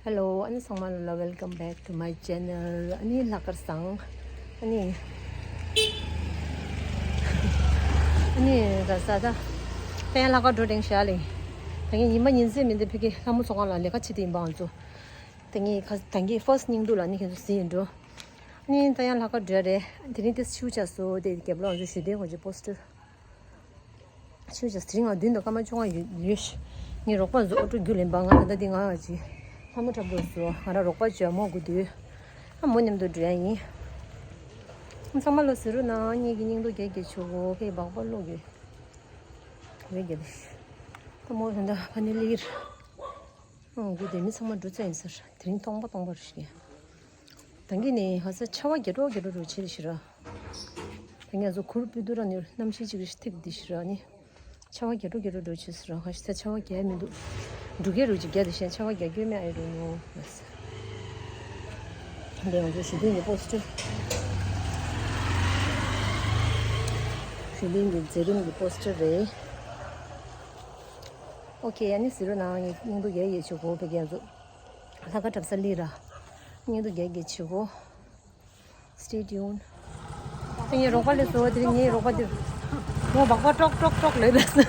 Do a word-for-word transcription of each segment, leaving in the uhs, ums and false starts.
Hello, ཨ་ནི་ཚང་མ་ལ་welcome back to my channel. ཨ་ནི་ལྷག་དཀར་བཟང་། ཨ་ནི་ཨ་ནི་ད་ས་ད་ད་ཡང་ལྷག་དཀར་འགྲོ་དྲན་ཤག་ལེ། ད་ངས་ཉི་མ་ཉིན་མཚན་མིན་འདི་ཕ་གི་ལྷ་མོ་ཚོགས་ཁང་ལ་ལས་ཀ་བྱེད་དེ་ཡིན་པ་ང་ཚོ། ད་ངས་ཁ་ད་ངས་first སྙིང་སྡུག་ལ་ནི་ཁྱེད་ཚོ་ཟིན་ཡིན་འགྲོ། ཨ་ནི་ད་ཡང་ལྷག་དཀར་འགྲོ་རེད། དེ་རིང་ཏིས་ཆིའུ་ཆགས་སོ་དེ་རྒྱབ་ལོགས་ང་ཚོ་ཞུ་དེ་ཁོ་ཅི་པོ་སི་ཊར། ཆུ་ཆ་དེ་རིང་ང་བདུན་དང་སྐར་མ་བཅོ་ལྔ་ཡོད་ཡོད་ཤི། ངའི་རོགས་པ་ཚོ་ཨོ་ཊོ་རྒྱུགས་ལེན་པ་ང་ད་ལྟ་འདི་ང་ཅི། ལྷ་མོ་འཁྲབ་དགོས་སོ། ང་རང་རོགས་པ་བྱོས་མོ་དགུ་དུས། ཨ་མོ་མཉམ་དུ་འགྲོ་ཡ་ཡིན། ཚང་མ་ལོ་ཟེར་རུ་ན་ངེད་ཀྱི་སྙིང་སྡུག་རྒྱག་གི་ཆུ་བོ་ཕེ་སྦག་པ་ལོག་གི། རེད་རྒྱབ་ཤི། ད་མོ་ད་ལྟ་ཕ་ནི་ལིར། ཨང་དགུ་དེ་མི་ཚང་མ་འགྲོ་ཚར་ཡིན་ཟེར། དེ་རིང་སྟོང་པ་སྟོང་པ་རེད་ཤི། ད་གིན་ནས་ཧ་ས་ཆར་པ་རྒྱག་འགྲོ་རྒྱག་འགྲོ་འགྲོ་བྱེད་རེད་ཤི་ར། ད་ངས་ཚོ་གུར་སྤུས་དུ་ར་ནི་གནམ་གཤིས་ཅིག་རེ་ཐིག་འདི་ཤི་ར་ནི། ཆར་པ་རྒྱག་འགྲོ་རྒྱག་འགྲོ་འགྲོ་བྱེད་ཟེར་ར་ཧ་ཤི་ས་ཆར་པ་རྒྱག་མི་འདུག་འབྲུག་རྒྱག་རུ་ཅིག་རྒྱག་དེ་ཤན་ཆར་པ་རྒྱག་རྒྱུ་མེད་ཨེ་རུ་ནོ་ལ་ཟེར། འདི་ང་ཚོ་ཞི་བདེ་གི་པོ་སི་ཊར། ཞི་བདེ་གི་མཛད་རིམ་གི་པོ་སི་ཊར་རེད། ཨོ་ཁེ་ཡ་ནི་ཟེར་རོ་ནང་ངས་སྙིང་སྡུག་རྒྱག་ཡས་ཆོག་གོ་བེ་རྒྱ་མཚོ། ལྷག་དཀར་འཁྲབ་ས་ལི་ར། སྙིང་སྡུག་རྒྱག་གི་ཆུ་བོ། Stay tuned. དེ་ངའི་རོགས་པ་ལས་བཟོ་བ་དེ་ངའི་རོགས་པ་དེ། ངོ་སྦག་པ་ཀྲོག་ཀྲོག་ཀྲོག་ལོས་ལས།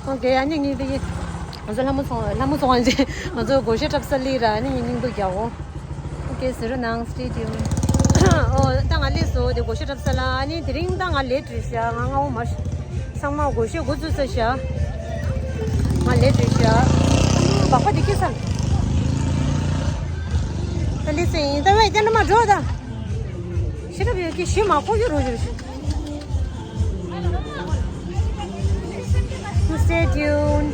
ཨོ་ཀེ་ཡ་ནི་ངའི་དེ་ཡི། ང་ཚོ་ལྷ་མོ་ཚོང་ལྷ་མོ་ཚོང་བ་ཅེ་ང་ཚོ་སྒོར་གཞས་འཁྲབ་ས་ལི་ར་ནི་ངའི་སྙིང་སྡུག་རྒྱག་འོ། ཨོ་ཀེ་ཟེར་རོ་ནང་Stay tuned. ཨོ་ད་ང་ལས་བཟོ་བ་དེ་སྒོར་གཞས་འཁྲབ་ས་ལ་ནི་དེ་རིང་ད་ང་ལས་བྲིས་ཤག་ང་ང་འོ་མ་ཤི། ཚང་མ་སྒོར་གཞས་འགོ་བཙུགས་ས་ཤག་ང་ལས་བྲིས་ཤག་སྦག་པ་འདི་སྐྱེ་ས། ད་ལི་སེ་ཡིན་ད་བས་ཀྱང་མ་འགྲོ་ད། ཤི་རབ་ཡོད་ཀྱི་ཤི་མ་ཁོག་ཡོད་རོ་ཞུ་ཞུ། Stay tuned.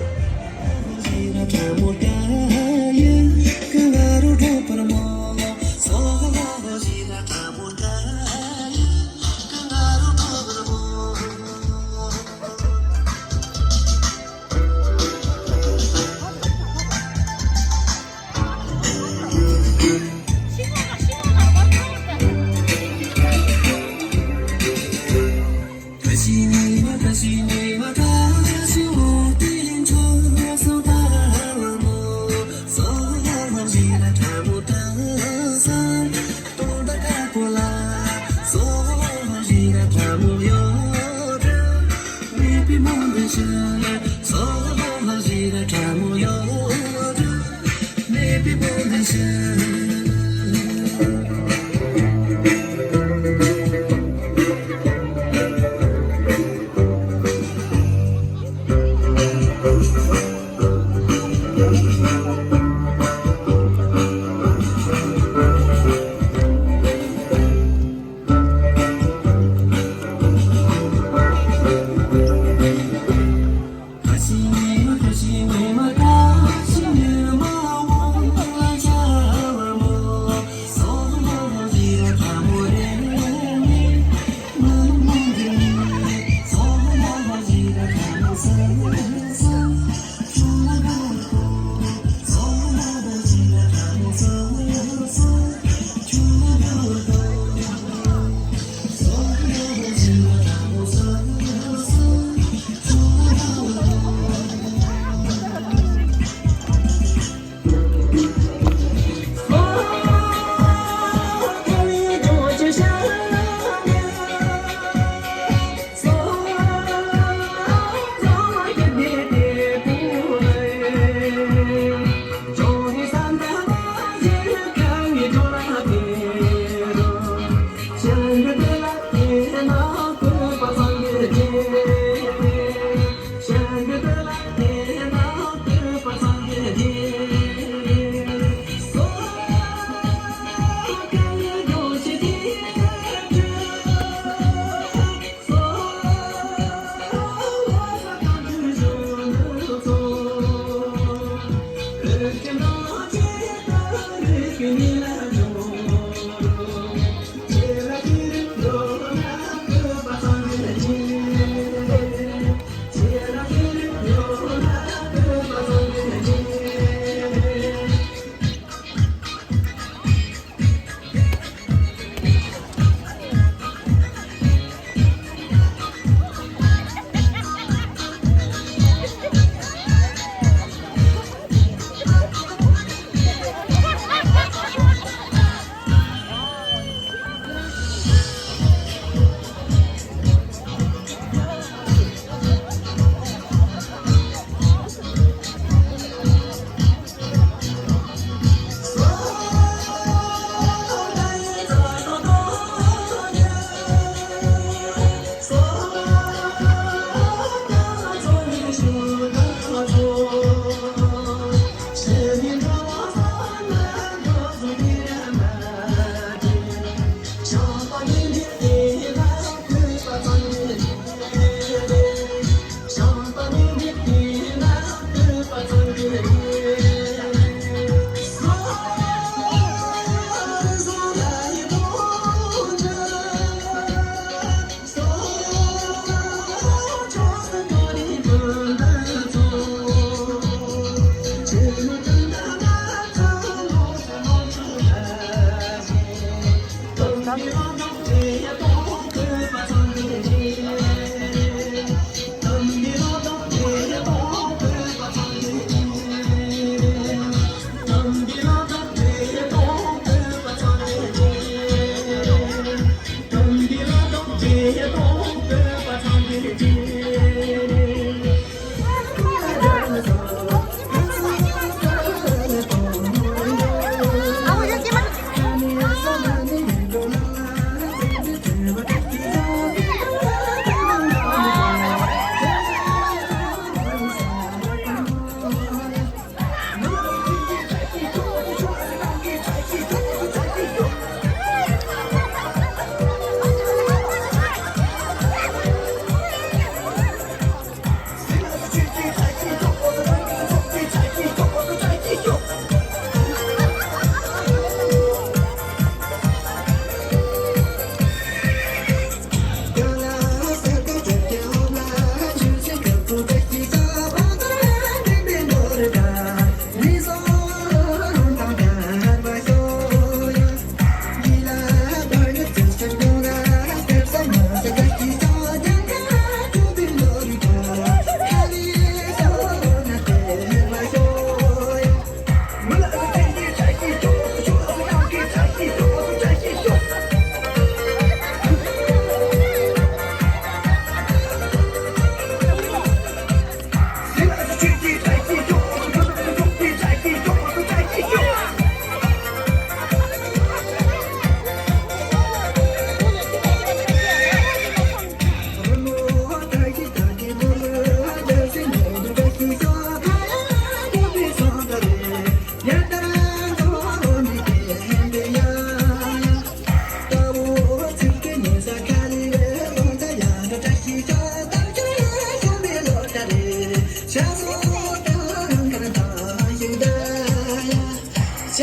ད་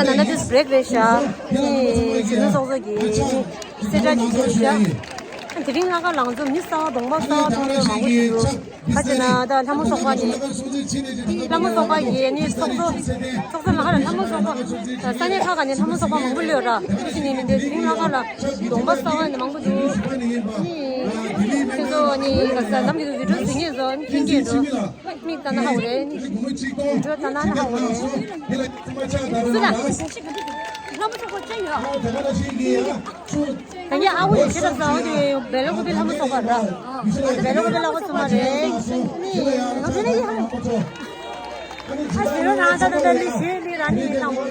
ནང་ན་དུས་བྷི་རེག་རེད་ཤག་ནི་གཞོན་ནུ་ཚོགས་གཙོ་གིས་ནི་གསལ་བསྒྲགས་ཅིག་བྱས་ཤག་དེ་རིང་ལྷག་དཀར་ལ་ང་ཚོ་མི་གསར་པ་གདོང་པ་གསར་པ་མཐོང་ཡོད་མང་པོ་ཞིག་འདུག་ག་ཅེ་ན་ད་ལྷ་མོ་ཚོགས་པ་ནི་ལྷ་མོ་ཚོགས་པ་ཡི་ནི་ཚོགས་གཙོ་ཚོགས་གཙོ་ལ་ཧ་ལ་ལྷ་མོ་ཚོགས་པ་ས་གནས་ཁག་ག་ནས་ལྷ་མོ་ཚོགས་པ་མང་པོ་སླེབས་ར། དེ་ནི་མི་འདུག་དེ་རིང་ལྷག་དཀར་ལ་གདོང་པ་གསར་པ་ནི་མང་པོ་འདུག་ནི་ཁྱེད་ཚོ་ནི་ག་ས་ལམ་གྱི་བི་ཌིའོ་གཟིགས་མཁན་ཚོ་ནི་མཁྱེན་གྱི་འགྲོ། མིག་ལྟ་ན་ཧ་གོ་རེད། མིག་ལྟ་ན་ཧ་གོ་རེད། སུ་ལ། ལྷ་མོ་ཚོགས་པ་ཅན་ཡོད། ད་ངས་ཨ་ཁུ་ཞིག་བྱེད་ཐབས་བཟང་བོ་དེ་བེ་ལ་ཀུ་པི་ལྷ་མོ་ཚོགས་པ་ར། བེ་ལ་ཀུ་པི་ལྷ་མོ་ཚོགས་པ་རེད། ནི་ང་ཚོ་ནི་ཡིན། ཨ་ཞེ་རོ་རང་ད་ད་ད་ལི་ཞེ་ལི་ར་ནི་ཡིན་ནང་།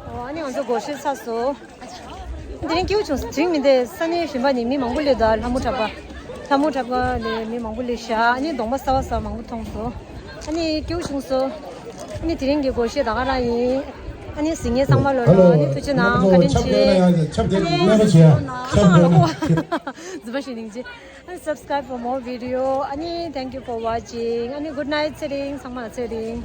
ཨོ། ཨ་ནི་ང་ཚོ་སྒོར་གཞས་ཚར་སོང་། དེ་རིང་སྐྱིད་པོ་བྱུང་། དེ་རིང་མི་འདུག་ས་གནས་གཞན་པ་ནས་མི་མང་པོ་སླེབས་འདུག་ལྷ་མོ་གྲགས་པ། ལྷ་མོ་གྲགས་པ་ནས་མི་མང་པོ་སླེབས་ཤག་ཨ་ནི་གདོང་པ་གསར་པ་གསར་པ་མང་པོ་མཐོང་སོང་། ཨ་ནི་སྐྱིད་པོ་བྱུང་སོང་། ཨ་ནི་དེ་རིང་གི་སྒོར་གཞས་ད་ག་རང་ཡིན། ཨ་ནི་གཟིགས་མཁན་ཚང་མ་ལོ་ལ་ཨ་ནི་ཐུགས་རྗེ་གནང་། བཀའ་དྲིན་ཆེ། ཨ་ནི་ཁ་ལོ་ཁོ་བ། Subscribe for more video. ཨ་ནི་thank you for watching. ཨ་ནི་good night ཚེ་རིང་། ཚང་མ་ལ་ཚེ་རིང་།